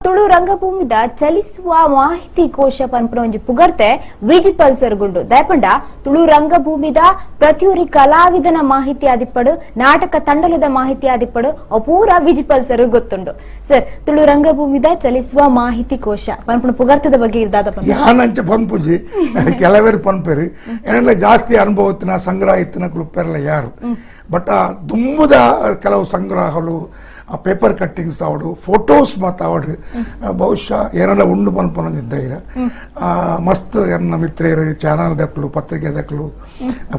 Tulu ರಂಗಭೂಮಿದ ಚಲಿಸುವ ಮಾಹಿತಿ ಕೋಶ ಪನ್ಪುನ ಒಂಜಿ ಪುಗರ್ತೆ ವಿಜಿ ಪಲ್ಸರ್ ಗುಂಡು ದಯಪಂಡ ತುಳು ರಂಗಭೂಮಿದ ಪ್ರತಿಯೊರಿ ಕಲಾವಿದನ ಮಾಹಿತಿ ಆದಿಪ್ಪಡು, ನಾಟಕ ತಂಡಲದ ಮಾಹಿತಿ ಆದಿಪ್ಪಡು ಅಪೂರ ವಿಜಿ ಪಲ್ಸರ್ ಗೊತ್ತುಂಡು. ಸರ್, ತುಳು ರಂಗಭೂಮಿದ ಚಲಿಸುವ ಮಾಹಿತಿ ಕೋಶ ಪನ್ಪುನ ಪುಗರ್ತದ ಬಗ್ಗೆ ಇರ್ದಾದ ಯಾನಂಚ ಪನ್ಪುಜಿ ಕೆಲವರು ಪನ್ಪೇರಿ ಏನೆಲ್ಲ ಜಾಸ್ತಿ ಅನುಭವತ್ತಿನ ಸಂಗ್ರಹ ಇತ್ತಿನ ಕುಲುಪೆರಲ್ಲ ಯಾರು. ಬಟ್ ಆ ದುಂಬುದ ಕೆಲವು ಸಂಗ್ರಹಗಳು, ಆ ಪೇಪರ್ ಕಟ್ಟಿಂಗ್ಸ್ ಆವಡು, ಫೋಟೋಸ್ ಮಾತಾವಡು, ಬಹುಶಃ ಏನೆಲ್ಲ ಉಂಡು ಪನ್ಪೊಂದಿದ್ದ ಮಸ್ತ್ ಎನ್ನ ಮಿತ್ರೇರು ಚಾನಲ್ ದಕ್ಕಲು ಪತ್ರಿಕೆ ದಕ್ಕಲು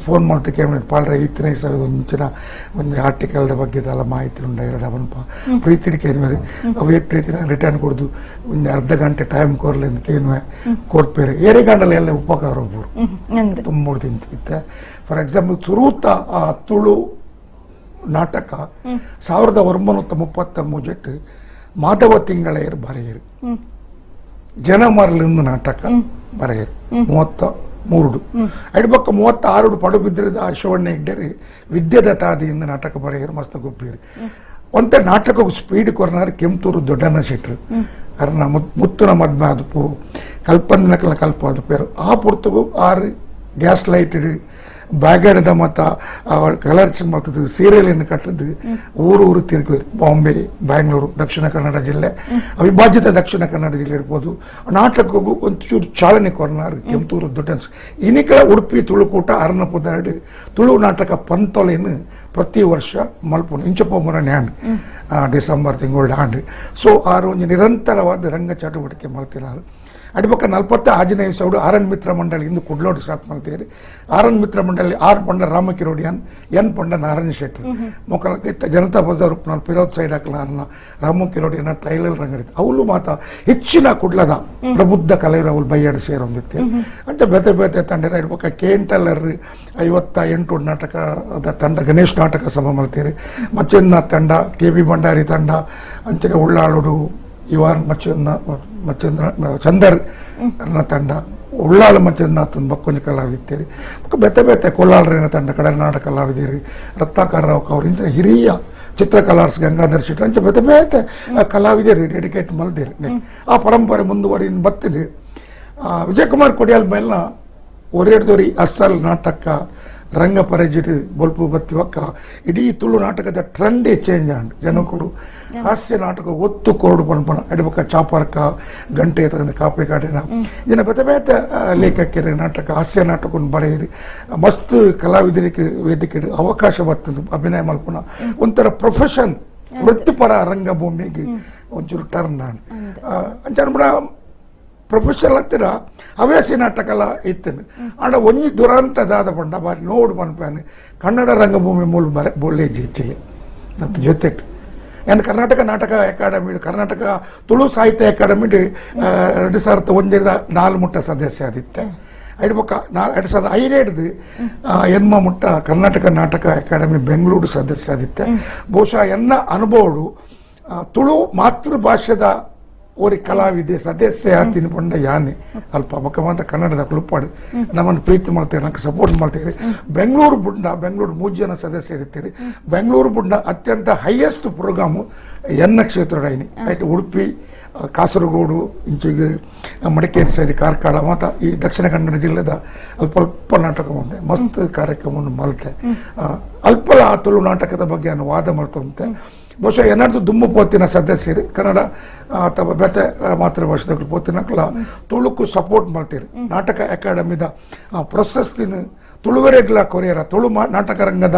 ಫೋನ್ ಮಾಡ್ತಕ್ಕೆ ಪಾಲ್ರೆ ಈತನೇ ಮುಂಚಿನ ಒಂದು ಆರ್ಟಿಕಲ್ದ ಬಗ್ಗೆ ಇದೆಲ್ಲ ಮಾಹಿತಿ ಉಂಡ ಎರಡ ಪನ್ಪ ಪ್ರೀತಿನ ಕೇನ್ವೇರಿ ಅವೇ ಪ್ರೀತಿನ ರಿಟರ್ನ್ ಕೊಡ್ದು ಒಂದು ಅರ್ಧ ಗಂಟೆ ಟೈಮ್ ಕೊರ್ಲಿ ಅಂತ ಕೇನ್ವೆ ಕೊಡ್ಪೇರೆ ಏರೆ ಗಂಡಲ್ಲಿ ಎಲ್ಲ ಉಪಕಾರ ಒಬ್ಬರು ತುಂಬ ತಿಂತಿತ್ತೆ. ಫಾರ್ ಎಕ್ಸಾಂಪಲ್ ಸುರೂತ ಆ ತುಳು ನಾಟಕ 1933 ಮಾಧವ ತಿಂಗಳೆಯರು ಬರೆಯರು, ಜನಮರಲಿಂದ ನಾಟಕ ಬರೆಯರು 33 ಐಡ್ಬಕ್ಕ 36 ಪಡುಬಿದ್ರಿದ ಶಿವಣ್ಣ ಹೆಗ್ಡೆರಿ ವಿದ್ಯೆದ ತಾದಿಯಿಂದ ನಾಟಕ ಬರೆಯರು ಮಸ್ತ್ ಗೊಬ್ಬಿರಿ. ಒಂತೆ ನಾಟಕಕ್ಕೆ ಸ್ಪೀಡ್ ಕೊರ್ನಾರು ಕೆಂಪೂರು ದೊಡ್ಡಣ್ಣ ಶೆಟ್ರು ಅರ್ನ ಮುತ್ತುನ ಮದ್ಮೆ ಆದಪು ಕಲ್ಪನಕಲ ಕಲ್ಪ ಆದಪೇರು ಆ ಪುರ್ತಗೂ ಆರು ಗ್ಯಾಸ್ ಲೈಟ್ ಬ್ಯಾಗಡ್ದ ಮತ್ತ ಕಲರ್ಸ್ ಮತ್ತದು ಸೀರಿಯಲ್ ಕಟ್ಟದ್ದು ಊರು ಊರು ತಿರುಗಿ ಬಾಂಬೆ, ಬ್ಯಾಂಗ್ಳೂರು, ದಕ್ಷಿಣ ಕನ್ನಡ ಜಿಲ್ಲೆ, ಅವಿಭಾಜಿತ ದಕ್ಷಿಣ ಕನ್ನಡ ಜಿಲ್ಲೆ ಇರ್ಬೋದು. ನಾಟಕಕ್ಕೂ ಒಂಚೂರು ಚಾಲನೆ ಕೊರ್ನಾರು ಕೆಂಪೂರು ದೊಡ್ಡ ಇನ್ನಿಕಲ ಉಡುಪಿ ತುಳುಕೂಟ ಅರಣ ಪುದಾಡು ತುಳು ನಾಟಕ ಪಂತೊಲೆಯನ್ನು ಪ್ರತಿ ವರ್ಷ ಮಲ್ಪುನು ಇಂಚಪ್ಪ ಮುರನೆ ಆಂಡ್ ಡಿಸೆಂಬರ್ ತಿಂಗಳು ಆಂಡ್. ಸೊ ಆರು ಒಂಜಿ ನಿರಂತರವಾದ ರಂಗ ಚಟುವಟಿಕೆ ಮಲ್ತಿನಾರು. ಅಡಿಪಕ್ಕ 46ನೇ ಸೌಡು ಆರ್ ಎನ್ ಮಿತ್ರ ಮಂಡಳಿ ಇಂದು ಕುಡ್ಲೋಡು ಸ್ಟಾರ್ಟ್ ಮಾಡ್ತೀರಿ. ಆರ್ ಎನ್ ಮಿತ್ರ ಮಂಡಳಿ ಆರ್ ಪಂಡ ರಾಮಕಿರೋಡಿಯನ್, ಎನ್ ಪಂಡ ನಾರಾಯಣ ಶೆಟ್ಟಿ ಮೊಕಲ ಜನತಾ ಬಜಾರ್ ಉಪ್ಪು ಪಿರೋದ್ ಸೈಡ್ ಹಾಕಲ ರಾಮಕಿರೋಡಿಯನ್ನ ಟೈಲರ್ ರಂಗಡಿತ್ತು ಅವಳು ಮಾತ ಹೆಚ್ಚಿನ ಕುಡ್ಲದ ಪ್ರಬುದ್ಧ ಕಲೆಯರು ಅವಳು ಬೈಯಾಡಿ ಸೇರೊಂದಿತ್ತೆ. ಅಂತ ಬೇತೆ ಬೇತೆ ತಂಡ ಇಡ್ಬೇಕ ಕೇಂಟಲ್ಲರ್ 58 ನಾಟಕದ ತಂಡ ಗಣೇಶ್ ನಾಟಕ ಸಭೆ ಮಾಡ್ತೀರಿ. ಮಚ್ಚನ್ನ ತಂಡ ಕೆ ಬಿ ಭಂಡಾರಿ ತಂಡ ಅಂಚನೆ ಉಳ್ಳಾಳುಡು ಇವಾರ್ ಮಚ್ಚಂದ್ರ ಮಚ್ಚಂದ್ರ ಚಂದರ್ ತಂಡ ಉಳ್ಳಾಳ ಮಚ್ಚಂದ್ರನಾಥನ್ ಬಕ್ಕೊಂಜಿ ಕಲಾವಿದ್ದೀರಿ. ಬೆತ್ತೆ ಬೆತ್ತೆ ಕೊಲ್ಲಾಳ್ರಿನ ತಂಡ ಕಡನಾಡ ಕಲಾವಿದಿರಿ ರತ್ನಾಕರ್ ರಾವ್ ಅವ್ರು ಇಂಚ ಹಿರಿಯ ಚಿತ್ರಕಲಾರ್ಸ್ ಗಂಗಾಧರ್ ಶೆಟ್ಟಿ ಅಂಚ ಬೆತ್ತೆ ಬೇತೆ ಕಲಾವಿದಿರಿ ಡೆಡಿಕೇಟ್ ಮಲ್ದಿರಿ. ಆ ಪರಂಪರೆ ಮುಂದುವರಿ ಬತ್ತಿರಿ. ವಿಜಯಕುಮಾರ್ ಕೊಡಿಯಾಲ್ ಮೇಲ್ನ ಒರೇಡ್ದೋರಿ ಅಸಲ್ ನಾಟಕ ರಂಗ ಪರಜಿಟ್ ಬೊಲ್ಪು ಬತ್ತಿವಕ್ಕ ಇಡೀ ತುಳು ನಾಟಕದ ಟ್ರೆಂಡೇ ಚೇಂಜ್ ಆಂಡ್ ಜನಕುಡು ಹಾಸ್ಯ ನಾಟಕ ಒತ್ತು ಕೊರಡು ಪನ್ಪನ ಅಡಿಬಕ್ಕ ಚಾಪರ್ಕ ಗಂಟೆ ತಗೊಂಡು ಕಾಪಿ ಕಾಟಿನ ಇನ್ನು ಬೇತೆ ಬೇತೆ ಲೇಖಕರು ನಾಟಕ ಹಾಸ್ಯ ನಾಟಕವನ್ನು ಬರೆಯಿರಿ ಮಸ್ತ್ ಕಲಾವಿದರಿಗೆ ವೇದಿಕೆ ಅವಕಾಶ ಬರ್ತದೆ ಅಭಿನಯ ಮಲ್ಪನ ಒಂಥರ ಪ್ರೊಫೆಷನ್ ವೃತ್ತಿಪರ ರಂಗಭೂಮಿಗೆ ಒಂಚೂರು ಟರ್ನ್ ಆಂಡ್ ಅಂಚ ಪ್ರೊಫೆಷನಲ್ ಹತ್ತಿರ ಹವ್ಯಾಸಿ ನಾಟಕ ಎಲ್ಲ ಇತ್ತೇನೆ. ಆಂಡ ಒಂಜಿ ದುರಂತದಾದ ಪಂಡ ಬಾರಿ ನೋಡು ಪನ್ಪಾನೆ ಕನ್ನಡ ರಂಗಭೂಮಿ ಮೂಲ ಬರೆ ಬೋಲೇಜ್ ಹೆಚ್ಚಿಗೆ ಮತ್ತು ಜೊತೆ ಏನು ಕರ್ನಾಟಕ ನಾಟಕ ಅಕಾಡೆಮಿ ಕರ್ನಾಟಕ ತುಳು ಸಾಹಿತ್ಯ ಅಕಾಡೆಮಿ 2001 ಮುಟ್ಟ ಸದಸ್ಯ ಆದಿತ್ತೆ. ಐಡ್ಬೊಕ್ಕ 2005 ಎನ್ಮ ಮುಟ್ಟ ಕರ್ನಾಟಕ ನಾಟಕ ಅಕಾಡೆಮಿ ಬೆಂಗಳೂರು ಸದಸ್ಯ ಆದಿತ್ತೆ. ಬಹುಶಃ ಎನ್ನ ಅನುಭವಡು ತುಳು ಮಾತೃಭಾಷೆದ ಓರಿ ಕಲಾವಿದೆ ಸದಸ್ಯ ಆತೀನಿ ಪಂಡ ಯಾನೆ ಅಲ್ಪ ಬೊಕ್ಕ ಕನ್ನಡದ ಕುಲುಪಾಡು ನಮ್ಮನ್ನು ಪ್ರೀತಿ ಮಾಡ್ತೀರಿ, ನಂಗೆ ಸಪೋರ್ಟ್ ಮಾಡ್ತೀರಿ. ಬೆಂಗಳೂರು ಬುಂಡ ಬೆಂಗಳೂರು 3 ಜನ ಸದಸ್ಯರಿರ್ತೀರಿ. ಬೆಂಗಳೂರು ಬುಂಡ ಅತ್ಯಂತ ಹೈಯೆಸ್ಟ್ ಪ್ರೋಗ್ರಾಮು ಎನ್ನ ಕ್ಷೇತ್ರ ಐನಿ ಆಯ್ತು ಉಡುಪಿ, ಕಾಸರಗೋಡು, ಇಂಚಿಗೆ ಮಡಿಕೇರಿ ಸೈಡ್ ಕಾರ್ಕಳ ಮತ್ತು ಈ ದಕ್ಷಿಣ ಕನ್ನಡ ಜಿಲ್ಲೆದ ಅಲ್ಪ ಅಲ್ಪ ನಾಟಕ ಬಂದೆ ಮಸ್ತ್ ಕಾರ್ಯಕ್ರಮವನ್ನು ಮಲ್ತೆ. ಅಲ್ಪಲ ಆ ತುಳು ನಾಟಕದ ಬಗ್ಗೆ ನಾನು ವಾದ ಮಾಡ್ತಂತೆ. ಬಹುಶಃ ಏನಾದ್ರು ದುಮ್ಮು ಪೋತಿನ ಸದಸ್ಯರು ಕನ್ನಡ ಅಥವಾ ಬೇತೆ ಮಾತೃಭಾಷೆದ ಪೋತಿನಕ್ಲ ತುಳುಕು ಸಪೋರ್ಟ್ ಮಾಡ್ತೀರಿ. ನಾಟಕ ಅಕಾಡೆಮಿದ ಪ್ರಶಸ್ತಿನ ತುಳುವರೆಗ್ಲ ಕೊರಿಯರ ತುಳು ನಾಟಕ ರಂಗದ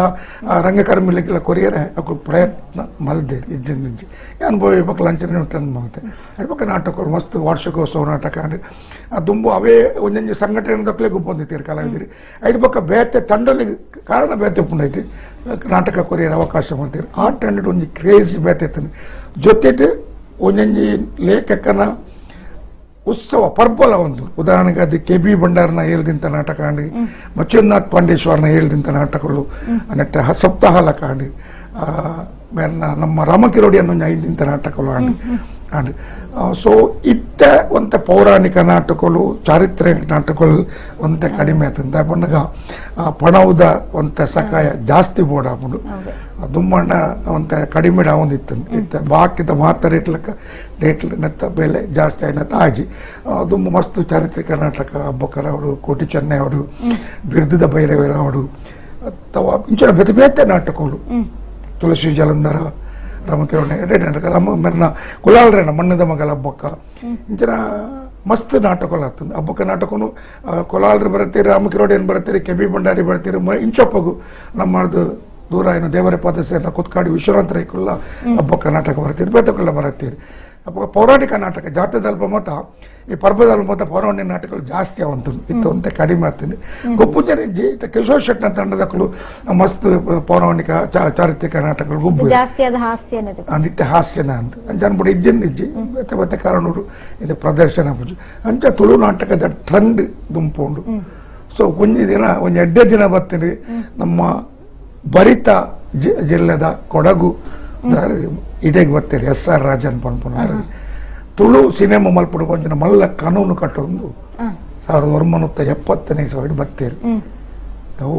ರಂಗಕರ್ಮಿಲಿಗೆಲ್ಲ ಕೊರಿಯರ ಅಕ್ಕು ಪ್ರಯತ್ನ ಮಲ್ದೇರಿ ಇಜ್ಜಿಂದಿಜ್ಜಿ ಅನುಭವ ಬಕ್ ಲಂಚನ ಟನ್ ಮಾಡ್ತೆ ಅಡ್ಬಕ್ಕ ನಾಟಕಗಳು ಮಸ್ತ್ ವಾರ್ಷಿಕೋತ್ಸವ ನಾಟಕ ಆ ದುಂಬು ಅವೇ ಒಂದೊಂದು ಸಂಘಟನೆ ದಕ್ಕಲೆ ಗುಂಪೊಂದಿತ್ತೀರಿ ಕಲಾವಿದಿರಿ. ಐಡ್ಬಕ್ಕ ಬೇತೆ ತಂಡಲಿ ಕಾರಣ ಬೇತೆ ಪುಂಡೈತಿ ನಾಟಕ ಕೊರಿಯರ್ ಅವಕಾಶ ಮಾಡ್ತೀರಿ. ಆ ತಂಡ ಒಂಜಿ ಕ್ರೇಜಿ ಬೇತೆ ಜೊತೆಟ್ ಒಂದೊಂಜಿ ಲೇಖಕನ ಉತ್ಸವ ಪರ್ಬಲ ಒಂದು ಉದಾಹರಣೆಗೆ ಅದು ಕೆ ಬಿ ಭಂಡಾರನ ಹೇಳ್ದಿಂತ ನಾಟಕ ಆಂಡಿ, ಮಚ್ಚೇಂದ್ರನಾಥ್ ಪಾಂಡೇಶ್ವರನ ಹೇಳ್ದಿಂತ ನಾಟಕಗಳು ನೆಟ್ಟ ಸಪ್ತಾಹಲ ಕಾಂಡಿ, ಮೇರ್ನ ನಮ್ಮ ರಾಮಕಿರೋಡಿ ಅನ್ನೋ ಐದಿಂತ ನಾಟಕಗಳು ಆಂಡಿ. And so ಇತ್ತ ಒಂತ ಪೌರಾಣಿಕ ನಾಟಕಗಳು ಚಾರಿತ್ರ್ಯ ನಾಟಕಗಳು ಒಂತ ಕಡಿಮೆ ಆತಂದ ಪಂಡಗ ಪಣವುದ ಒಂತ ಸಕಾಯ ಜಾಸ್ತಿ ಬೋರ್ಡ್ ಆಪುಂಡು ದುಮ್ಮಣ್ಣ ಒಂತ ಕಡಿಮೆ ಇತ್ತು ಇತ್ತ ಬಾಕಿದ ಮಾತ್ರ ರೇಟ್ಲಕ್ಕ ರೇಟ್ ನೆತ್ತ ಬೆಲೆ ಜಾಸ್ತಿ ಆಯ್ನತ್ತ ಆಜಿ ದುಮ್ಮ ಮಸ್ತ್ ಚಾರಿತ್ರಿಕ ನಾಟಕ ಅಬ್ಬಕ್ಕರ ಅವರು ಕೋಟಿ ಚೆನ್ನೈ ಅವರು ಬಿರ್ದದ ಭೈರವರ ಅವರು ಅಥವಾ ಇಂಚಿನ ಬೇತೆ ಬೇತೆ ನಾಟಕಗಳು ತುಳಸಿ ಜಲಂಧರ ರಾಮಕಿರಣ ಎಡೆ ನಾಟಕ ರಾಮ ಮೆರ್ನ ಕುಲಾಲ್ರೇನ ಮಣ್ಣದ ಮಗಲ ಹಬ್ಬಕ್ಕ ಇಂಚಿನ ಮಸ್ತ್ ನಾಟಕಗಳು ಆಗ್ತದೆ ಹಬ್ಬಕ್ಕ ನಾಟಕನು ಕುಲಾಲ್ರು ಬರ್ತೀರಿ ರಾಮಕಿರೋಡ್ ಏನು ಬರ್ತೀರಿ ಕೆ ಬಿ ಭಂಡಾರಿ ಬರ್ತೀರಿ ಇಂಚೊಪ್ಪಗು ನಮ್ಮದು ದೂರ ಏನು ದೇವರ ಪಾದ ಸೇರಿನ ಕುತ್ಕಾಡಿ ವಿಶ್ವನಾಥ ರೈಕುಲ್ಲ ಹಬ್ಬಕ್ಕ ನಾಟಕ ಬರ್ತೀರಿ ಬೇತಕ್ಕೆಲ್ಲ ಬರತ್ತೀರಿ ಅಪ್ಪ ಪೌರಾಣಿಕ ನಾಟಕ ಜಾತ್ರೆದಲ್ಪ ಮತ ಈ ಪರ್ವದಲ್ಪ ಮತ ಪೌರಾಣಿಕ ನಾಟಕಗಳು ಜಾಸ್ತಿ ಅವಂತು ಇತ್ತು ಅಂತ ಕಡಿಮೆ ಆಗ್ತೀನಿ ಗೊಪ್ಪುಂಜನೆ ಜಿ ಕಿಶೋರ್ ಶೆಟ್ಟನ ತಂಡದಕ್ಕಲು ಮಸ್ತ್ ಪೌರಾಣಿಕ ಚಾರಿತ್ರಿಕ ನಾಟಕಗಳು ಗುಬ್ಬು ನಿತ್ಯ ಹಾಸ್ಯನ ಅಂತ ಅಂಚನ್ಬಿಟ್ಟು ಇಜ್ಜಿಂದ ಇಜ್ಜಿ ಮತ್ತೆ ಮತ್ತೆ ಕಾರಣರು ಇದು ಪ್ರದರ್ಶನ ಅಂಚ ತುಳು ನಾಟಕದ ಟ್ರೆಂಡ್ ದುಂಪುಂಡು. ಸೊ ಒಂಜಿ ದಿನ ಒಂಜಿ ಎಡ್ಡೆ ದಿನ ಬರ್ತೀನಿ ನಮ್ಮ ಬರಿತ ಜಿಲ್ಲೆದ ಕೊಡಗು ಇಡೇಗೆ ಬರ್ತೀರಿ ಎಸ್ ಆರ್ ರಾಜನ್ ಪನ್ಪುನಾರು ತುಳು ಸಿನಿಮಾ ಮಲ್ಪುಡು ಕೊಂಚ ಮಲ್ಲ ಕಾನೂನು ಕಟ್ಟೊಂದು 1970ನೇ ಇಸವಿಡ್ ಬರ್ತೀರಿ. ಅವು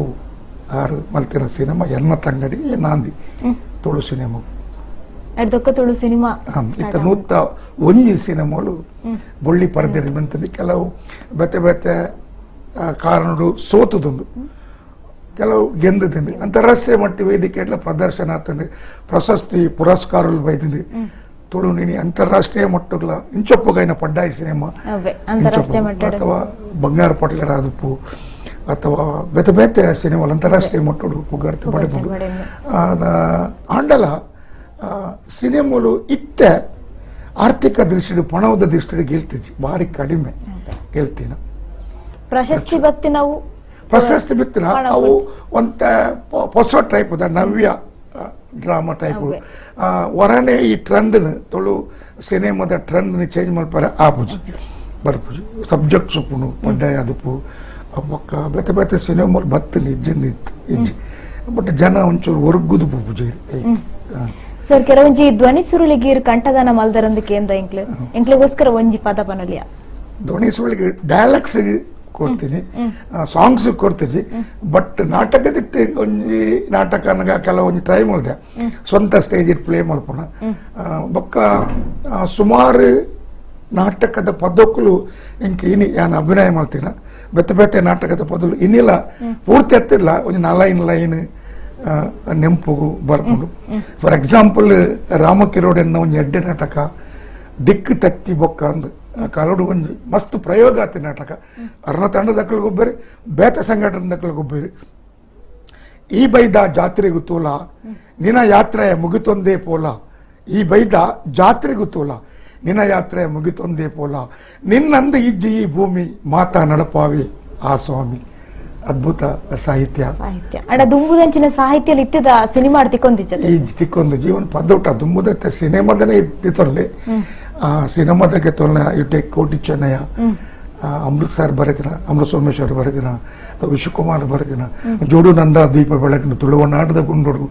ಆರು ಮಲ್ತಿನ ಸಿನಿಮಾ ಎನ್ನ ತಂಗಡಿ ನಾಂದಿ ತುಳು ಸಿನಿಮಾ ತುಳು ಸಿನಿಮಾ ಇತ್ತ 101 ಸಿನಿಮಾಲು ಬೊಳ್ಳಿ ಪರದೆ ಬಂತಂದು ಕೆಲವು ಬೇತೆ ಬೇತೆ ಕಾರಣಗಳು ಸೋತುದುಂಡು ಕೆಲವು ಗೆಂದುతుంది ಅಂತಾರಾಷ್ಟ್ರೀಯ ಮಟ್ಟ ವೇದಿಕೆ ಎಲ್ಲ ಪ್ರದರ್ಶನ ಆಗ್ತದೆ ಪ್ರಶಸ್ತಿ ಪುರಸ್ಕಾರಗಳು ಬೈತೀನಿ ತುಳು ನೀನಿ ಅಂತಾರಾಷ್ಟ್ರೀಯ ಮಟ್ಟಗಳ ಇಂಚೊಪ್ಪಗೈನ ಪಡ್ಡಾಯಿ ಸಿನಿಮಾ ಅಥವಾ ಬಂಗಾರ ಪಟ್ಲರಾದಪ್ಪು ಅಥವಾ ಬೇತೆ ಬೇತೆ ಸಿನಿಮಾ ಅಂತಾರಾಷ್ಟ್ರೀಯ ಮಟ್ಟಡು ಪುಗಾರ್ತಿ ಪಡೆಪುಂಡು. ಆಂಡಲ ಸಿನಿಮಾಲು ಇತ್ತೆ ಆರ್ಥಿಕ ದೃಷ್ಟಿ ಪಣವದ ದೃಷ್ಟಿ ಗೆಲ್ತಿದ್ವಿ ಭಾರಿ ಕಡಿಮೆ ಗೆಲ್ತೀನ ಪ್ರಶಸ್ತಿ ಬತ್ತಿ ನಾವು ಪ್ರಶಸ್ತಿ ಬಿತ್ತಿನ ಅವು ಒಂತ ಹೊಸ ಟೈಪ್ ನವ್ಯ ಡ್ರಾಮಾ ಟೈಪ್ ಹೊರನೆ ಈ ಟ್ರೆಂಡ್ ತುಳು ಸಿನಿಮಾದ ಟ್ರೆಂಡ್ ಚೇಂಜ್ ಮಲ್ಪರೆ ಆಪುಜಿ ಬರ್ಪುಜಿ ಸಬ್ಜೆಕ್ಟ್ ಸೊಪ್ಪುನು ಪಡ್ಡಾಯ ಅದುಪು ಬೊಕ್ಕ ಬೇತೆ ಬೇತೆ ಸಿನಿಮಾ ಬತ್ತಿನ ಇಜ್ಜಿಂದ ಇತ್ತು ಇಜ್ಜಿ ಬಟ್ ಜನ ಒಂಚೂರು ಒರ್ಗುದು ಪೂಜೆ. ಸರ್ ಕೆಲವೊಂಜಿ ಧ್ವನಿ ಸುರುಳಿಗೀರ್ ಕಂಠದಾನ ಮಲ್ದರಂದಕ್ಕೆ ಎಂದ ಎಂಕ್ಲು ಎಂಕ್ಲಿಗೋಸ್ಕರ ಒಂಜಿ ಪದ ಪನಲಿಯ ಧ್ವನಿ ಸುರುಳಿಗೆ ಡೈಲಾಗ್ಸ್ ಕೊಡ್ತೀನಿ ಸಾಂಗ್ಸ್ ಕೊಡ್ತೀನಿ ಬಟ್ ನಾಟಕದಿಟ್ಟು ಒಂಜಿ ನಾಟಕ ಅನ್ನಗ ಕೆಲವೊಂಜಿ ಟೈಮ್ ಉಲ್ದೆ ಸ್ವಂತ ಸ್ಟೇಜ್ ಪ್ಲೇ ಮಲ್ಪುಣ ಬೊಕ್ಕ ಸುಮಾರು ನಾಟಕದ ಪದಕ್ಕಲು ಇಂಕ ಇನಿ ಯಾನ್ ಅಭಿನಯ ಮಾಡ್ತೀನ ಬೆತ್ತೆ ಬೆತ್ತೆ ನಾಟಕದ ಪದಲು ಇನ್ನಿಲ್ಲ ಪೂರ್ತಿ ಹತ್ತಿಲ್ಲ ಒಂಜಿ ನಾಲೈನ್ ಲೈನ್ ನೆಂಪುಗು ಬರ್ಕೊಂಡು. ಫಾರ್ ಎಕ್ಸಾಂಪಲ್ ರಾಮಕಿರೋಡ್ ಎನ್ನ ಒಂಜಿ ಎಡ್ಡೆ ನಾಟಕ ದಿಕ್ಕು ತತ್ತಿ ಬೊಕ್ಕ ಅಂದ್ ಕಾಲೋಡು ಒಂಜಿ ಮಸ್ತ್ ಪ್ರಯೋಗ ಆತಿ ನಾಟಕ ಅರ್ಣ ತಂಡ ದಕ್ಕಲಿಗೊಬ್ಬರಿ ಬೇತ ಸಂಘಟನೆ ದಕ್ಕಲಿಗೊಬ್ಬರಿ ಈ ಬೈದ ಜಾತ್ರೆಗೂ ತೋಲ ನಿನ್ನ ಯಾತ್ರೆ ಮುಗಿತೊಂದೇ ಪೋಲ ಈ ಬೈದ ಜಾತ್ರೆಗೂ ತೋಲ ನಿನ್ನ ಯಾತ್ರೆ ಮುಗಿತೊಂದೇ ಪೋಲ ನಿನ್ನಂದು ಇಜ್ಜಿ ಈ ಭೂಮಿ ಮಾತಾ ನಡಪಾವಿ ಆ ಸ್ವಾಮಿ. ಅದ್ಭುತ ಸಾಹಿತ್ಯ ಅಡ ದುಂಬುದಂಚಿನ ಸಾಹಿತ್ಯ ಇತ್ತದ ಸಿನಿಮಾ ತಿಕ್ಕೊಂದಿಜ್ಜ ಈ ತಿಕ್ಕೊಂದು ಜೀವನ ಪದೌಟ ದುಂಬುದತ್ತೆ ಸಿನಿಮಾದನೇ ಇತ್ತೊಲ್ಲಿ ಆ ಸಿನಿಮಾದಾಗೆ ತೊಲ್ಲ you take Koti Chennaya Amritsar ಬರೆದಿನ ಅಮೃತ ಸೋಮೇಶ್ವರ್ ಬರೆದಿನ ಅಥವಾ ವಿಶ್ವಕುಮಾರ್ ಬರೆದಿನ ಜೋಡು ನಂದ ದೀಪ ಬೆಳಕಿನ ತುಳುವನಾಟದ ಗುಂಡೊಡು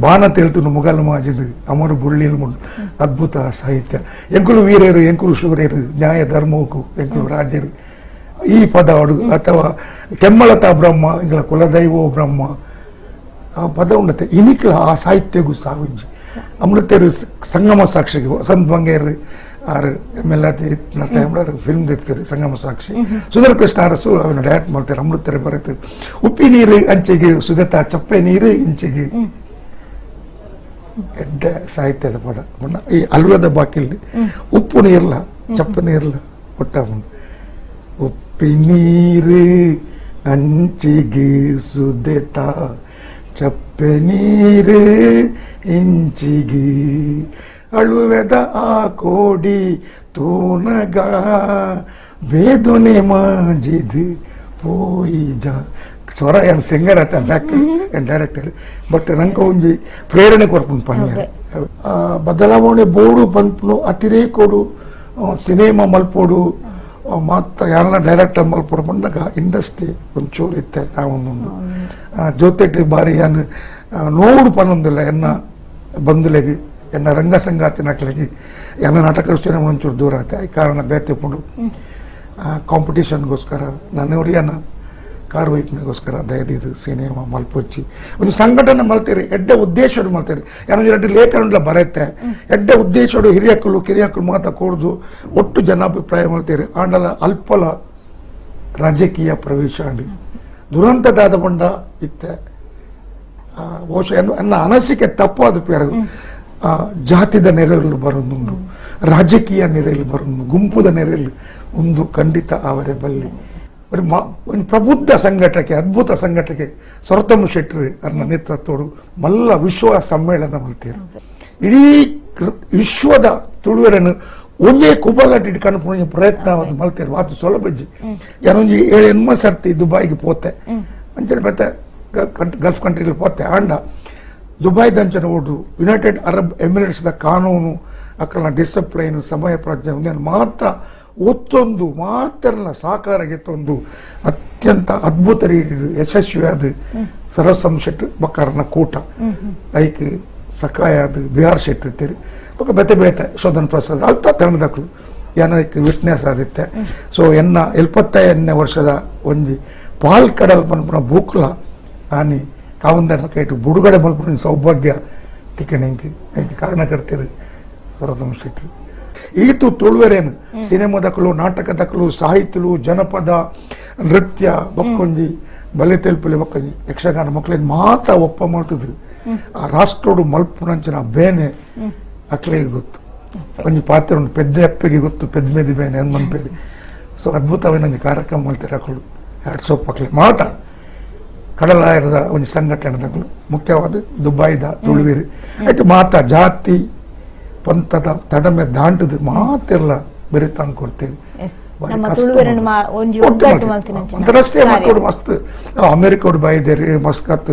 ಬಾಣ ತೇಲ್ತುನು ಮುಗಲ್ ಮಾಜಿದು ಅಮರು ಬುಳ್ಳಿಲ್ ಮುಂಡು ಅದ್ಭುತ ಸಾಹಿತ್ಯ. ಎಂಕುಲು ವೀರರು ಎಂಕುಲು ಶೂರ್ಯರು ನ್ಯಾಯ ಧರ್ಮಕ್ಕೂ ಎಂಕುಲು ರಾಜರು ಈ ಪದ ಅಡು ಅಥವಾ ಕೆಮ್ಮಲತ ಬ್ರಹ್ಮ ಇಂಗಳ ಕುಲದೈವೋ ಬ್ರಹ್ಮ ಆ ಪದ ಉಂಡತೆ ಇನಿಕ್ಲ ಆ ಸಾಹಿತ್ಯಗೂ ಸಾವಿಂಜಿ ಅಮೃತರು ಸಂಗಮ ಸಾಕ್ಷಿಗೆ ವಸಂತ್ ಬಂಗೇರು ಆರು M L time film ತಿರ್ತಾರೆ ಸಂಗಮ ಸಾಕ್ಷಿ ಸುಂದರ ಕೃಷ್ಣ ಅರಸು ಅವನ್ನ ಡೈರೆಕ್ಟ್ ಮಾಡ್ತಾರೆ ಅಮೃತರು ಬರುತ್ತೆ ಉಪ್ಪಿ ನೀರು ಅಂಚಿಗೆ ಸುಜಾತ ಚಪ್ಪೆ ನೀರು ಇಂಚಿಗೆ ಎಡ್ಡೆ ಸಾಹಿತ್ಯದ ಪದ ಈ ಅಲ್ವದ ಬಾಕಿಲ್ ಉಪ್ಪು ನೀರ್ಲ ಚಪ್ಪೆ ನೀರ್ಲ ಒಟ್ಟ ಉಪ್ಪಿ ನೀರು ಅಂಚಿಗೆ ಸುದೆತ ಚಪ್ಪೆ ನೀರು ಇಂಚಿಗೆ ಅಳುವೆದ ಆ ಕೋಡಿ ತೂನಗ ಬೇದುನೆ ಮಾಜಿದ್ ಪೋಯಿಜ ಸ್ವರ ಏನ್ ಸಿಂಗರ್ ಆತ back director but ನಂಗೆ ಒಂಜಿ ಪ್ರೇರಣೆ ಕೊರ್ಪುಂಡು ಪನ್ಯ ಬದಲಾವಣೆ ಬೋಡು ಪನ್ಪುನು ಅತಿರೇಕೋಡು ಸಿನಿಮಾ ಮಲ್ಪೋಡು ಮತ್ತ ಯಾರನ್ನ ಡೈರೆಕ್ಟರ್ ಮಲ್ಪೋಡು ಪಂಡಗ ಇಂಡಸ್ಟ್ರಿ ಒಂಚೂರು ಇತ್ತೆ ಆ ಒಂದೊಂದು ಜೊತೆಟ್ ಬಾರಿ ಯಾನ್ ನೋಡು ಪನ್ನೊಂದಿಲ್ಲ ಎನ್ನ ಬಂಧುಲೆಗ್ ಎನ್ನ ರಂಗ ಸಂಗಾತಿನಕ್ಲೆಗ್ ಎನ್ನ ನಾಟಕ ಸಿನಿಮಾ ಒಂಚೂರು ದೂರ ಆತೆ ಈ ಕಾರಣ ಬೇತೆ ಪುಂಡು ಕಾಂಪಿಟೇಷನ್ಗೋಸ್ಕರ ನನ್ನವರಿಯನ್ನ ಕಾರ್ ವೈಪ್ನಿಗೋಸ್ಕರ ದಯದೀದು ಸಿನಿಮಾ ಮಲ್ಪೊಚ್ಚಿ ಒಂದು ಸಂಘಟನೆ ಮಲ್ತೀರಿ ಎಡ್ಡೆ ಉದ್ದೇಶಡು ಮಲ್ತೀರಿ ಏನೋ ಎರಡು ಲೇಖನಗಳ ಬರತ್ತೆ ಎಡ್ಡೆ ಉದ್ದೇಶಡು ಹಿರಿಯಕ್ಕಲು ಕಿರಿಯಕ್ಕಲು ಮಾತ ಕೂಡ್ದು ಒಟ್ಟು ಜನಾಭಿಪ್ರಾಯ ಮಲ್ತೀರಿ ಆಂಡಲ ಅಲ್ಪಲ ರಾಜಕೀಯ ಪ್ರವೇಶ ಅಂಡಿ ದುರಂತದಾದ ಬಂಡ ಇತ್ತೆ ಬಹುಶಃ ಎನ್ನ ಅನಸಿಕೆ ತಪ್ಪಾದ ಪೇರು ಜಾತಿದ ನೆರೆಯಲ್ಲಿ ಬರೋದುಂಡು ರಾಜಕೀಯ ನೆರೆಯಲ್ಲಿ ಬರೋದು ಗುಂಪುದ ನೆರೆಯಲ್ಲಿ ಒಂದು ಖಂಡಿತ ಅವರೇ ಬಲ್ಲಿ ಒಂದು ಪ್ರಬುದ್ಧ ಸಂಘಟಕೆ ಅದ್ಭುತ ಸಂಘಟಕೆ ಸೊರತಮ್ಮ ಶೆಟ್ಟರು ಅನ್ನ ನೇತೃತ್ವಡು ಮಲ್ಲ ವಿಶ್ವ ಸಮ್ಮೇಳನ ಮಲ್ತೀರು ಇಡೀ ವಿಶ್ವದ ತುಳುವರನ್ನು ಒಂದೇ ಕುಬಲಟ್ಟಿ ಕನ್ಪುಣ ಪ್ರಯತ್ನ ಮಲ್ತೀರು ಅದು ಸೊಲಬಜ್ಜಿ ಏನೊಂಜಿ ಏಳು ಎನ್ಮ ಸರ್ತಿ ದುಬಾಯಿಗೆ ಪೋತೆ ಅಂಚನೆ ಮತ್ತೆ ಗಲ್ಫ್ ಕಂಟ್ರಿಗೆ ಪೋತೆ ಆಂಡ ದುಬೈದಂಚನ ಓಡು United Arab ಎಮಿರೇಟ್ಸ್ದ ಕಾನೂನು ಅಕ್ಕನ ಡಿಸಿಪ್ಲೈನ್ ಸಮಯ ಪ್ರಜ್ಞೆ ಮಾತ್ರ ಒತ್ತೊಂದು ಮಾತ್ರನ ಸಾಕಾರಗೆತ್ತೊಂದು ಅತ್ಯಂತ ಅದ್ಭುತ ರೀತಿ ಯಶಸ್ವಿಯಾದ ಸರಸಂ ಶೆಟ್ ಬಕ್ಕಾರನ ಕೂಟ ಐಕ್ ಸಕಾಯಾದ ಬಿಹಾರ್ ಶೆಟ್ ಇರ್ತೀರಿ ಬೊಕ್ಕ ಬೇತೆ ಬೇತೆ ಶೋಧನ್ ಪ್ರಸಾದ್ ಅಲ್ತ ತಂಡದಕ್ಲು ಏನಕ್ಕೆ ವಿಟ್ನೆಸ್ ಆದಿತ್ತೆ. ಸೊ ಎನ್ನ 75ನೇ ವರ್ಷದ ಒಂಜಿ ಪಾಲ್ ಕಡಲ್ ಪನ್ಪುನ ಬೂಕ್ಲ ಆನಿ ಕಾವಂದರ ಕೈಟು ಬುಡುಗಡೆ ಮಲ್ಪುನ ಸೌಭಾಗ್ಯ ತಿಕ್ಕಣಿಂಕ್ ಐಕ್ ಕಾರಣಕರ್ತೀರಿ ಸರಸಂ ಶೆಟ್ಟಿ. ಈತು ತುಳುವರೇನು ಸಿನಿಮಾದಕಲು ನಾಟಕದಕಲು ಸಾಹಿತ್ಯಲು ಜನಪದ ನೃತ್ಯ ಬಕ್ಕೊಂಜಿ ಬಲೆ ತೆಲ್ಪಲೆ ಬಕ್ಕೊಂಜಿ ಯಕ್ಷಗಾನ ಮಕ್ಕಳೇನು ಮಾತ್ರ ಒಪ್ಪ ಮಾಡ್ತಿದ್ರು. ಆ ರಾಷ್ಟ್ರೋಡು ಮಲ್ಪುನಂಚಿನ ಬೇನೆ ಅಕ್ಲೆಗೆ ಗೊತ್ತು, ಒಂಜಿ ಪಾತ್ರ ಉಂಟು ಪೆದ್ದೆ ಅಪ್ಪೆಗೆ ಗೊತ್ತು ಪೆದ್ಮೇದಿ ಬೇನೆ ಅನ್ಮನ್ಪೇದಿ. ಸೊ ಅದ್ಭುತವಾಗಿ ಒಂಜಿ ಕಾರ್ಯಕ್ರಮ ಮಾಡ್ತಾರೆ ಅಕಲು ಹ್ಯಾಟ್ಸ್ ಆಫ್ ಅಕ್ಲೆ ಮಾತ ಕಡಲಾಯರದ ಒಂಜಿ ಸಂಘಟನೆದಕಲು ಮುಖ್ಯವಾದ ದುಬಾಯ್ದ ತುಳುವಿರಿ ಆಯ್ತು ಮಾತ ಜಾತಿ ಪಂಥದ ತಡಮೆ ದಾಂಟದ ಮಾತೆಲ್ಲ ಬೆರಿತಾಂಗ್ ಕೊಡ್ತೇವೆ. ಅಂತಾರಾಷ್ಟ್ರೀಯ ಮಕ್ಕಳು ಮಸ್ತ್ ಅಮೆರಿಕೋಡು ಬೈದೇರಿ Muscat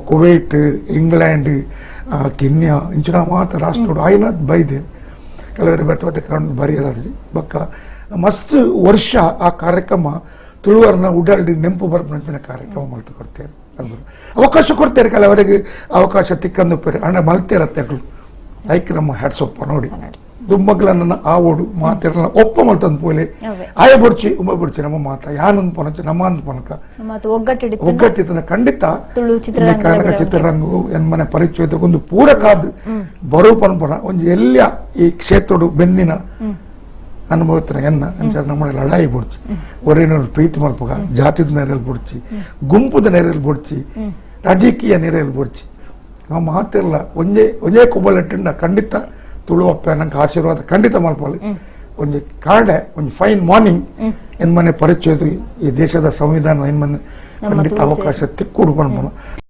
Kuwait England Kenya ಇಂಚಿನ ಮಾತ ರಾಷ್ಟ್ರೋಡು ಆಯ್ನಾದ್ ಬೈದೇರಿ ಕೆಲವರು ಬೆತ್ತ ಬೆತ್ತ ಕಾರಣ ಬರೆಯಲಾದ್ರಿ ಬಕ್ಕ ಮಸ್ತ್ ವರ್ಷ ಆ ಕಾರ್ಯಕ್ರಮ ತುಳುವರನ್ನ ಉಡಾಡಿ ನೆಂಪು ಬರ್ಪಂಚಿನ ಕಾರ್ಯಕ್ರಮ ಮಾಡ್ತು ಕೊಡ್ತೇವೆ. ಅದ್ಭುತ ಅವಕಾಶ ಕೊಡ್ತೇವೆ ಕೆಲವರಿಗೆ ಅವಕಾಶ ತಿಕ್ಕಂದು ಪೇರು ಅಣ್ಣ ಮಲ್ತೇರತ್ತೆ ಐಕ್ ನಮ್ಮ ಹ್ಯಾಟ್ಸೊಪ್ಪ ನೋಡಿ ದುಮ್ಮಗ್ಲನ್ನ ಆವೋಡು ಮಾತಿರಲ್ಲ ಒಪ್ಪ ಮಲ್ತಂದು ಪೋಲೆ ಆಯ ಬುಡ್ಚಿ ಉಮ್ಮ ಬುಡ್ಚಿ ನಮ್ಮ ಮಾತ ಯಾನಂದ್ ಪೊನಚ ನಮ್ಮ ಅಂದ್ ಪೊನಕ ಒಗ್ಗಟ್ಟಿತನ ಖಂಡಿತ ಕನ್ನಡ ಚಿತ್ರರಂಗು ಎನ್ಮನೆ ಪರಿಚಯ ಒಂದು ಪೂರಕಾದ ಬರೋ ಪನ್ಪನ ಒಂದು ಎಲ್ಲ ಈ ಕ್ಷೇತ್ರಡು ಬೆಂದಿನ ಅನುಭವತನ ಎನ್ನ ಅಂಚ ನಮ್ಮ ಲಡಾಯಿ ಬುಡ್ಚಿ ಒರೇನವ್ರು ಪ್ರೀತಿ ಮಲ್ಪಗ ಜಾತಿದ ನೆರೆಯಲ್ಲಿ ಬುಡ್ಚಿ ಗುಂಪುದ ನೆರೆಯಲ್ಲಿ ಬುಡ್ಚಿ ರಾಜಕೀಯ ನೆರೆಯಲ್ಲಿ ಬುಡ್ಚಿ ನಾವು ಮಾತಿರಲ್ಲ ಒಂಜೇ ಒಂಜೇ ಕುಬಲಟ್ಟಿಂಡ ಖಂಡಿತ ತುಳುವಪ್ಪ ನಂಗೆ ಆಶೀರ್ವಾದ ಖಂಡಿತ ಮಲ್ಪಲ್ಲಿ ಒಂಜಿ ಕಾಡೆ ಒಂಜಿ ಫೈನ್ ಮಾರ್ನಿಂಗ್ ಎನ್ಮನೆ ಪರಿಚಯ ಈ ದೇಶದ ಸಂವಿಧಾನ ಎನ್ಮನೆ ಖಂಡಿತ ಅವಕಾಶ ತಿಕ್ಕುಡು ಪನ್ಪನ.